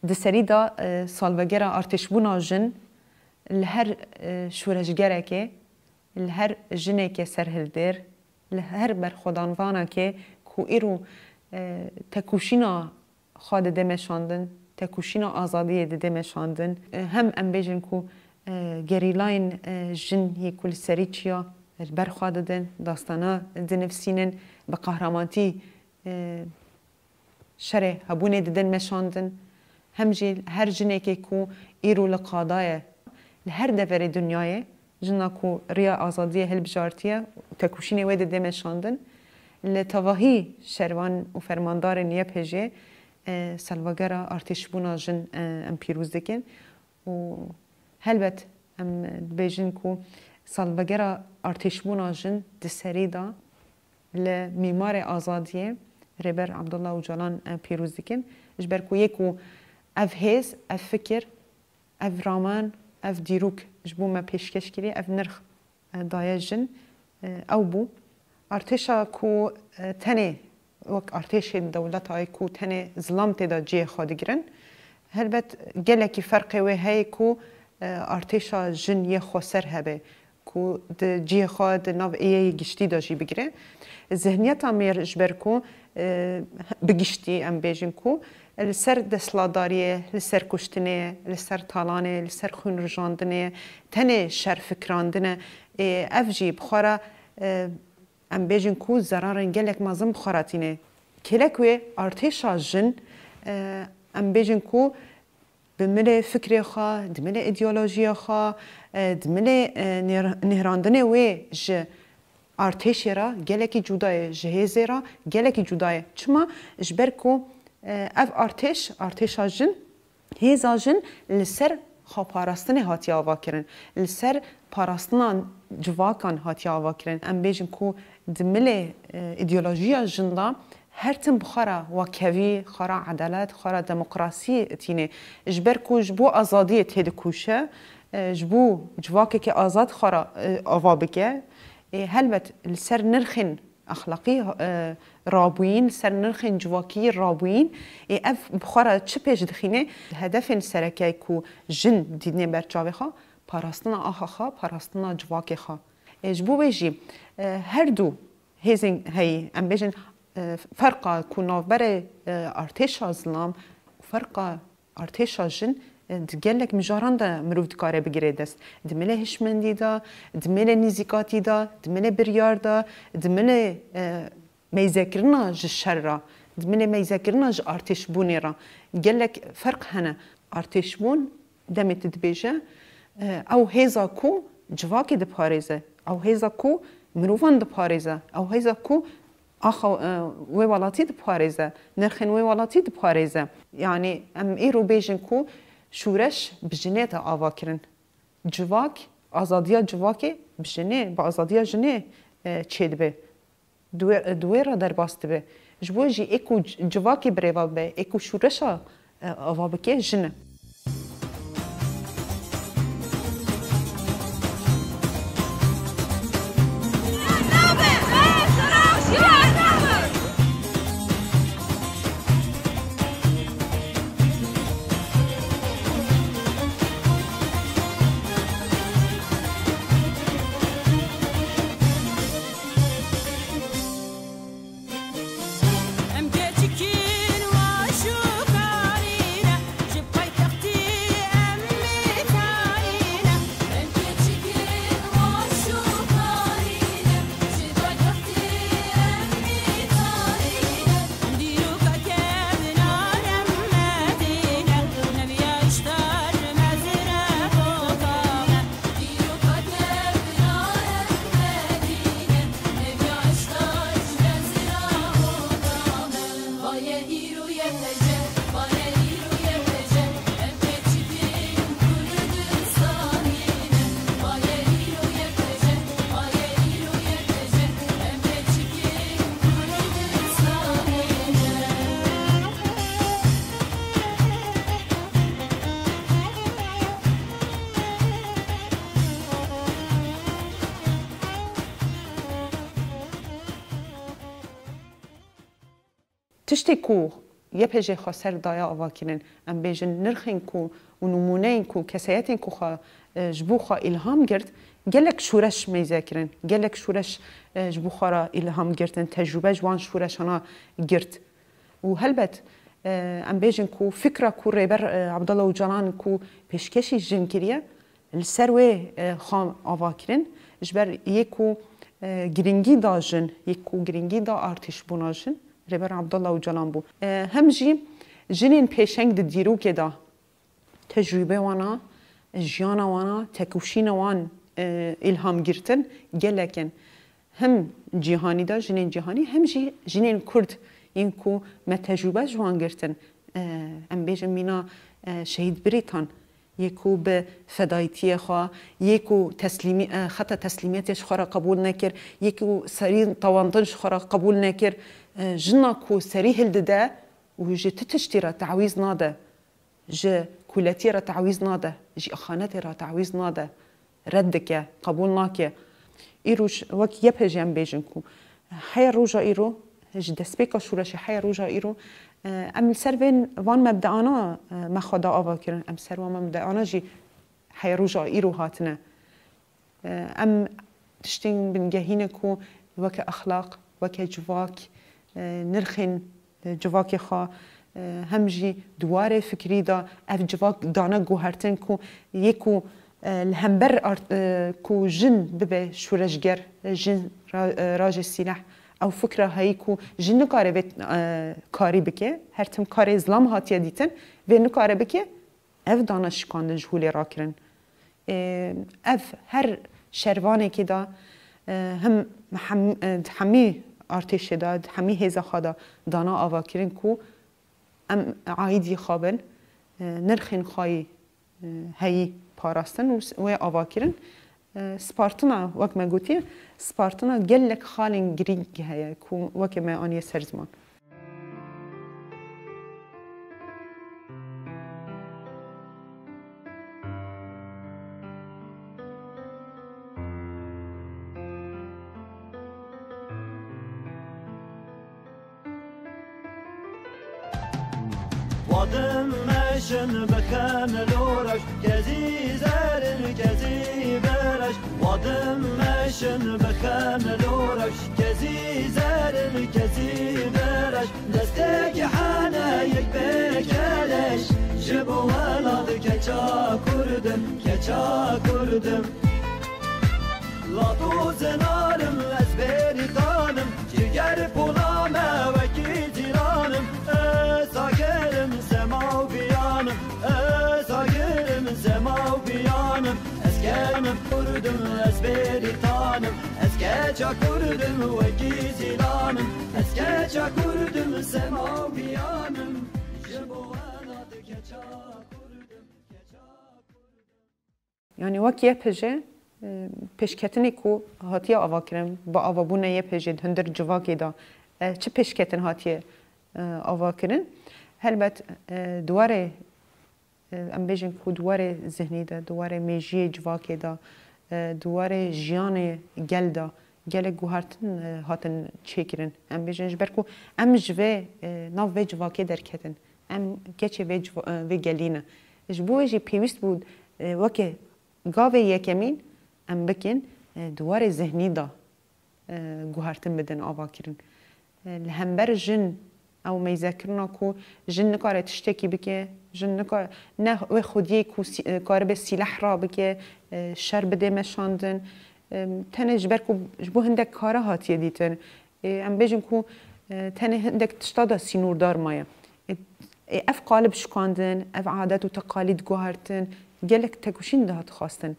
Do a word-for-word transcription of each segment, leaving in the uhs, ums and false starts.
Di serî de, e, salvegera artêşbûna jin li her, e, şoreşgerekê, li her jinekê serhildêr, li her berxwedanvanekê ku îro, e, tekoşîna xwe dide meşandin, tekoşîna azadiyê dide meşandin, e, hem em bêjin ku, e, gerîlayên, e, jin yê ku li serî çiya li ber xwe didin, dastana dinivsînin, bi qehrematî, e, şerê hebûnê didin meşandin. Hem jî her jinekê ku îro li qada ye, li her deverê dinyayê, jina ku riya azadiyê hilbijartiye, tekoşînê wê dide meşandin. Li tevahî şervan û fermandarên Y P J, e, salvegera artêşbûna jin, e, em pîroz dikin. Û helbet em dibêjin ku salvegera artêşbûna jin di serî de li mîmarê azadiyê Rêber Abdullah Ocalan, e, pîroz dikin. Ji ber ku yê ku ev hêz, ev fikir, ev raman, ev dîrok ji bo me pêşkeş kirî, ev nirx, e, daye jin, e, ew bû. Artêşa ku, e, tenê wek artêşên dewleta ye ku tenê zilam tê de cihê xwe digirin, helbet gelekî ferqê wê heye ku, e, artêşa jin yê xweser hebe, ku di cihê xwe di nav êyeyê giştî de jî bigire. Zihniyeta mêr ji ber ku, e, bi giştî em bêjin ku li ser desthilatdariyê, li ser kuştinê, li ser talanê, li ser xwînrijandinê, tenê şer fikirandin e. Ê, ev jî bi xwe re, e, em bêjin ku zerarên gelek mezin bi xwe re tîne. Kêlek wê artêşa jin, e, em bêjin ku bi milê fikrê xwe, di milê îdeolojiya xwe, e, di milê, e, nêr-, nêhrandinê wê ji artêşê re gelekî cuda ye, ji hêzê re gelekî cuda ye. Çima? Ji ber ku, e, ev artêş, artêşa jin, hêza jin li ser xweparastinê hatiye avakirin, li ser parastina civakan hatiye avakirin. Em bêjin ku di milê, e, îdeolojiya jin de her tim bi xwe re wekhevî, xwe re edalet, xwe re demokrasî tîne. Ji ber ku ji bo azadiyê têdikoşe, e, ji bo civakeke azad xwe re, e, ava bike, e, helbet li ser nirxên exlaqî, e, rabûyîn, li ser nirxên civakî rabûyîn, e, ev bi xwe re çi pêş dixîne? Hedefên sereke ku jin dîtine ber çavê xwe, parastina axa xwe, parastina civakê xwe. E, ji bo wê jî, e, her du hêzên heyî, em bêjin, e, ferqa ku navberê, e, artêşa zilam û ferqa artêşa jin, e, di gelek mijaran de mirov dikare bigire dest. Di milê hişmendî de, di milê nîzîkatî de, di milê biryar de, di milê, e, meyzekirina ji şer re, di milê meyzekirina ji artêşbûnê re gelek ferq hene. Artêşbûn demê tu dibêje, e, ew hêza ku civakê diparêze, ew hêza ku mirovan diparêze, ew hêza ku axa, e, wê welatî diparêze, nirxên wê welatî diparêze. Yanî em îro bêjin ku şûreş bi jinê te ava kirin. Civak, azadiya civakê bi jinê, bi azadiya jinê, e, çêdibe. Di wê, di wê re derbas dibe. Ji bo jî ê ku c-, civakê birêve bibe, ê ku şûreşa, e, ava bike, jin e. Tiştê ku Y P J xwe ser daye avakirin. Em bêjin nirxên ku û nimûneyên ku kesayetên ku xwe, e, ji bo xwe îlham girt, gelek şûreş meyze kirin. Gelek şûreş, e, ji bo xwe re îlham girtin. Tecrûbe ji wan şûreşana girt. Û helbet, e, em bêjin ku fikra ku Rêber, e, Abdullah Ocalan ku pêşkêşî jin kiriye, li ser wê, e, xwe ava kirin, ji ber yê ku, e, girîngî da jin, yê ku girîngî da artêşbûna jin, Rêber Abdullah Ocalan bû. E, hem jî jinên pêşeng di dîrokê de tecrûbe wana, jiyana wana, tekoşîna wan, e, îlham girtin gelek in. Hem cîhanî de, jinên cîhanî, hem jî jinên Kurd yên ku me tecrûbe ji wan girtin. E, em bêjin mîna, e, Şehîd Birîtan, yê ku bi fedayîtiyê xwe, yê ku teslîmî-, e, xeta teslîmiyetê ji xwe re qebûl nekir, yê ku serî tewandin ji xwe re qebûl nekir, e, jina ku serî hildide û ji ti tiştî re tawîz nade, ji kûletiyê re tawîz nade, ji îxanetê re tawîz nade, red dike, qebûl nake. Îroj wek Y P J em bêjin ku heya roja îro, ji destpêka şûreşê heya roja îro, e, em li ser vên van mebdeana, e, me xwe da ava kirin. Em ser van mebdeana jî heya roja îro hatine. E, em tiştên bingehî ne ku weke exlaq, weke civak, e, nirxên, e, civakê xwe, e, hem jî di warê fikrî de ev civak dane guhertin ku yê ku, e, li hember art-, e, ku jin bibe şûreşger, e, jin ra-, e, raje sîleh. Ew fikra heyî ku jin nikare vê, e, karî bike, her tim karê zilam hatiye dîtin, vê nikare bike, ev dane şikandin ji holê rakirin. Ê, ev her şervanekê de, e, him hem, e, di hemî artêşê de, di hemî hêza xwe de dana avakirin ku em aîdî xwe bin, e, nirxên xwe yî, e, heyî parastin û s-, wê avakirin. E, spartina, wek me gotiye, spartina gelek xalên girîng heye ku weke me aniye ser ziman. Wadim meşin bixin loraş, kezî zerin, kezî beraş. Wadim meşin bixin loraş, kezî zerin, kezî beraş. Destekî hene yek pê keleş, ji bo welat keça Kurdim, keça Kurdim. Lato zenanim ez bêrîtanim, ciger pola me wekî cîranim. Ez agirim sema û biyanim, ez agirim sema û biyanim. Ez kenim Kurdim, ez bêrîtanim, ez keça Kurdim wekî zîlanim. Ez keça Kurdim sema û biyanim, ji bo welat keça Kurdim, keça Kurdim. Yanî wek Y P J, e, pêşketinê ku hatiye avakirin, bi avabûna Y P J di hundir civakê de, e, çi pêşketin hatiye, e, avakirin? Helbet, e, di warê, e, em bêjin ku di warê zihnî de, di warê mêjiyê civakê de, e, di warê jiyanê gel de gelek guhertin, e, hatin çêkirin. Em bêjin ji ber ku em ji vê, e, nav vê civakê derketin. Em keçê vê civa-, e, vê gelî ne. Ji bo wê jî pêwîst bû, e, weke gavê yekemîn em bikin, e, di warê zihnî de, e, guhertin bidin avakirin. E, li hember jin ew meyzekirina ku jin nikare tiştekî bike, jin nika-, ne wê xwediyê ku sî-, e, karibe sîleh rabike, e, şer bidê meşandin. E, tenê ji ber ku ji bo hindek kare hatiye dîtin. Ê, em bêjin ku, e, tenê hindek tişta de sînordar maye. Ê, ê, ev qalib şikandin, ev adet û teqalîd guhertin, gelek tekoşîn dihat xwestin.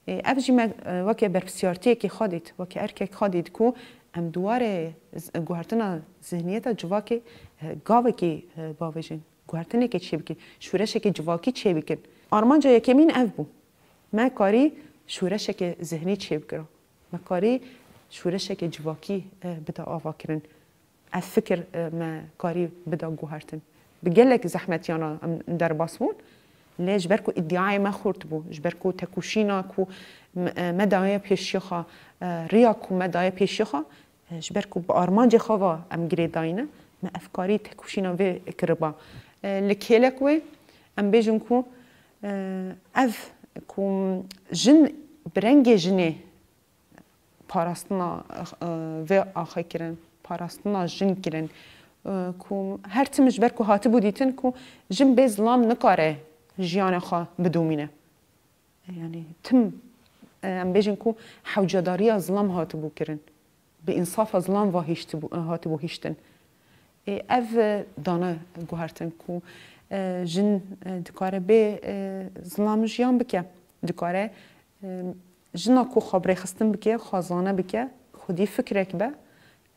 Ê, ev jî me, e, weke berpirsiyartiyekê xwe dît, weke erkek xwe dît ku em di warê z-, guhertina zihniyeta civakê, e, gavekê, e, bavêjin, guhertinekê çêbikin, şûreşekê civakî çêbikin. Armanca yekemîn ev bû. Me karî şûreşeke zihnî çêbikira. Me karî şûreşeke civakî, e, bide avakirin. Ev fikir, e, me karî bide guhertin. Bi gelek zehmetiyan re em derbas bûn. Lê ji ber ku îdiayê me xurt bû, ji ber ku tekoşîna ku me, e, me daye pêşiya xwe, e, riya ku me daye pêşiya xwe, e, ji ber ku bi armancê xwe ve em girêdayî ne, Me evkarî tekoşîna vê kiriba. E, li kêlek wê em bêjin ku, e, ev ku jin bi rengê jinê parastina, e, vê axê kirin, parastina jin kirin, e, ku her tim ji ber ku hatibû dîtin ku jin bê zilam nikare jiyana xwe bidomîne. Yani tim, e, em bêjin ku hewcedariya zilam hatibû kirin. Bi însafa zilam va hiştibû, hatibû hiştin. Ê, ev, e, dane guhertin ku, e, jin, e, dikare bê, e, zilam jiyan bike. Dikare, e, jina ku xwe birêxistin bike, xwe zane bike, xwedî fikrek be,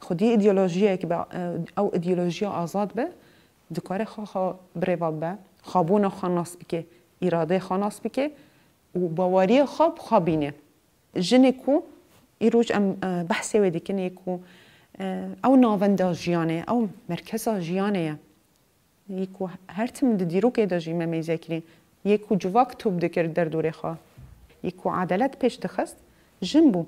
xwedî îdeolojiyek be, e, ew îdeolojiya azad be, dikare xwe, xwe birêve bibe, xwebûna xwe nas bike, îradeyê xwe nas bike û baweriya xwe bi xwe bîne. Jinê ku îroj em, e, behsê wê dikin, yê ku, e, ew navenda jiyanê, ew merkeza jiyanê ye. Yê ku her tim di dîrokê de jî me mêze kirî. Yê ku civak top dikir derdorê xwe. Yê ku edalet pêş dixist, jin bû.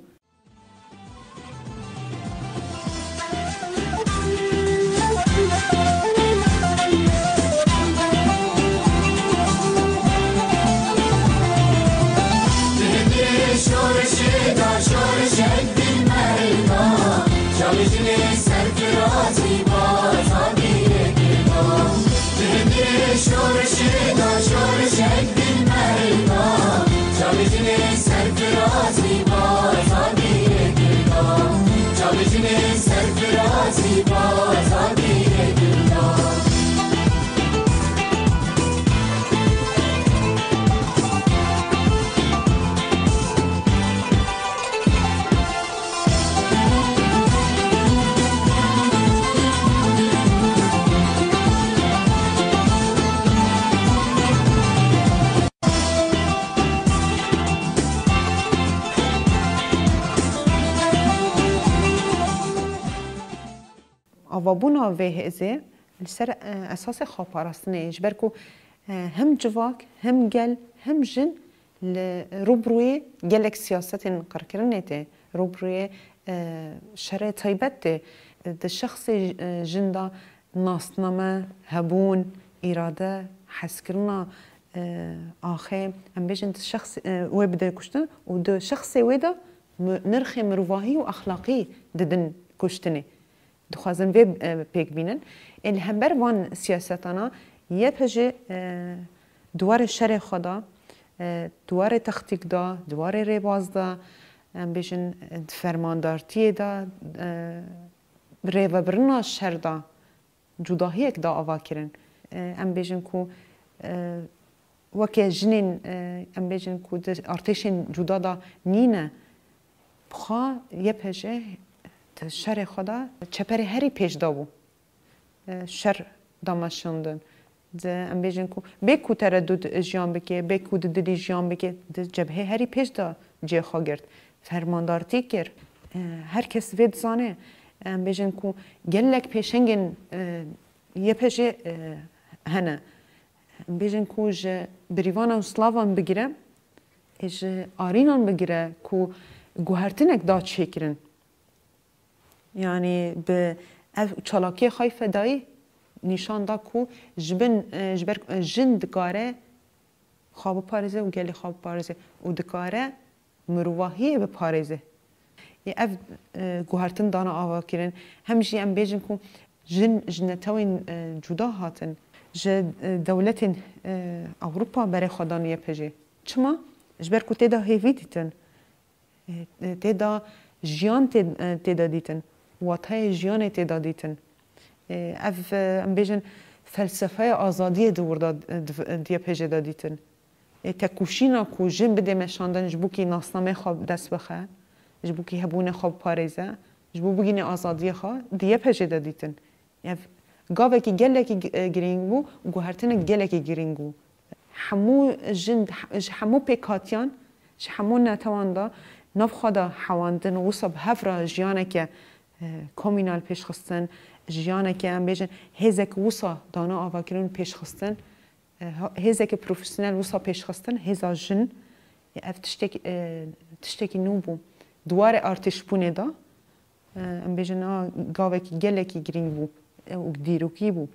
Avabûna vê hêzê li ser, e, esasê xweparastinê ye, ji ber ku, e, hem civak, hem gel, hem jin li rûbirûyê gelek siyasetên qirkirinê tê, rûbirûyê, e, şerê taybet tê. Di şexsê, e, jin de nasname, hebûn, îrade, hezkirina, e, axê, em bêjin di şexs-, e, wê bide kuştin û di şexsê wê de mi-, nirxê mirovahî û exlaqî didin kuştinê. Dixwazin vê, e, pêk bînin. Ê li hember van siyasetana Y P J, e, di warê şerê xwe de, e, di warê textîk de, di warê rêbaz de, em bêjin, e, di fermandartiyê de, e, rêvebirina şer de cudahiyek da ava kirin. E, em bêjin ku, e, weke jinên, e, em bêjin ku di artêşên cuda de nîne, bi xwe Y P J di şerê xwe de çeperê herî pêş de bû. E, şer da meşandin. Di, em bêjin ku bê ku teredûd jiyan bike, bê ku di dilî jiyan bike, di cebhê herî pêş de cihê xwe girt. Fermandartî kir. E, her kes vê dizane. Em bêjin ku gelek pêşengên, e, Y P J, e, hene. Em bêjin ku ji birîvanan û slavan bigire, ê ji arînan bigire ku guhertinek da çêkirin. Yanî bi ev çalakiyê xwe yê fedayî nîşan da ku ji bin, e, ji ber, e, jin dikare xwe biparêze û gelê xwe biparêze û dikare mirovahiyê biparêze. Ê ev, e, guhertin dana ava kirin. Hem jî em bêjin ku jin ji netewên, e, cuda hatin, ji, e, dewletên, e, Ewropa berê xwe dan Y P J. Çima? Ji ber ku tê de hêvî dîtin. E, e, tê de jiyan tê, e, tê de dîtin. Wateyê jiyanê tê de dîtin. E, ev, e, em bêjin felsefeya azadiyê di wir de, e, di, di Y P J de dîtin. E, tekoşîna ku jin bidê meşandin ji bo kî nasnameyê xwe dest bixe, ji bo kî hebûnê xwe biparêze, ji bo bigihîne azadiyê xwe di Y P J de dîtin. Ev gavekî gelekî gi-, e, girîng bû, guhertinek gelekî girîng bû. Hemû jin, ji hemû pêkhatiyan, ji hemû netewan de nav xwe de hewandin û wisa bi hev re jiyaneke, e, komînal pêşxistin, jiyaneke, em bêjin, hêzek wisa dana avakirin û pêşxistin. E, ha-, hêzeke profesyonel wisa pêşxistin, hêza jin, e, ev tiştek-, e, tiştekî nû bû. Di warê artêşbûnê de, e, em bêjin, a, gavekî gelekî girîng bû. û dîrokî bû.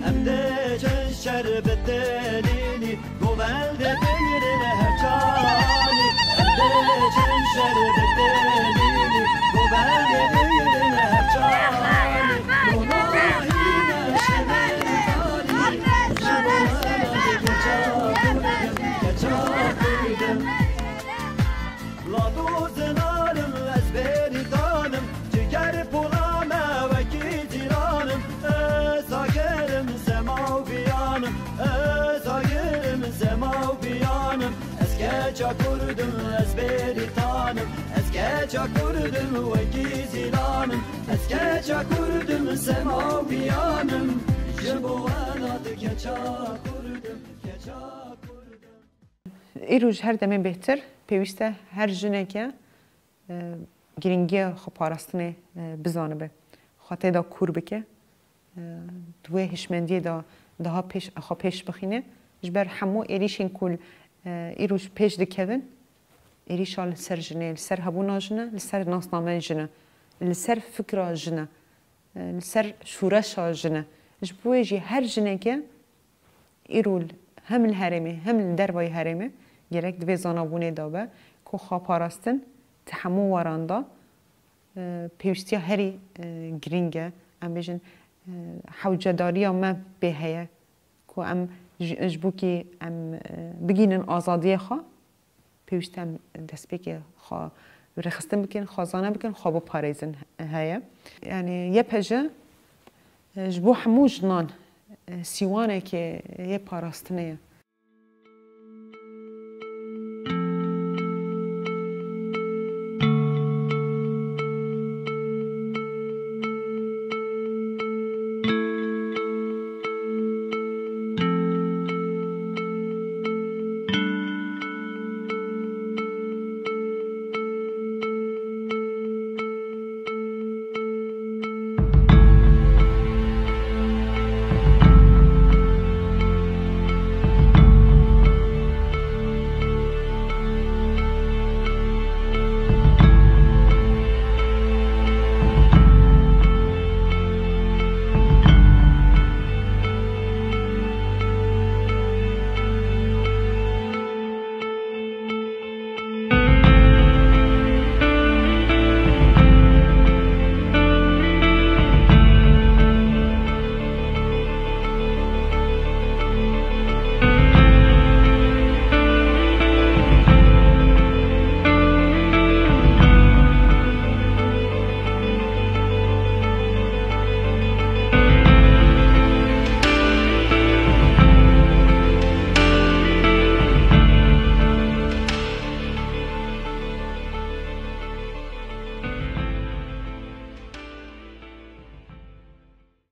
Em dê çend şer bi delîlî, govendê bigrin her çanî. Em dê çend şer bi delîlî, govendê bigrin her çanî. Gunahî ne şerê tarî, ji bo we keça Kurdim, keça Kurdim. Lado zinanim, ez bêrîtanim, ciger pola me wekî cîranim. Ez agirim sema û viyanim, ez agirim sema û viyanim. Ez keça Kurdim, ez bêrîtanim, ez keça Kurdim wekî zîlanim. Ez keça Kurdim, sema û viyanim, ji bo welat keça Kurdim, keça Kurdim. Îro ji her demê bêhtir pêwîst e her jineke, e, girîngiya xweparastinê, e, bizanibe, xwe tê de kûr bike, e, di wê hişmendiyê de daha pêş, xwe pêş bixîne. Ji ber hemû êrîşên ku, e, îro ji pêş dikevin, êrîşa li ser jinê, li ser hebûna jin e, li ser nasnameya jin e, li ser fikra jin e, e, li ser şûreşa jin e. Ji bo wê jî her jineke îro hem li herêmê, hem li dervayî herêmê gerek di vê zanabûnê de be ku xweparastin di hemû weran de, e, pêwîstiya herî, e, girîng e. Em bêjin, e, hewcedariya me pê heye ku em ji, ji bo kî em, e, bigihînin azadiyê xwe, pêwîst e em destpêkê xwe rêxistin bikin, xwezane bikin, xwe biparêzin heye. Yanî Y P J, e, ji bo hemû jinan, e, sîwanekê yê parastinê ye.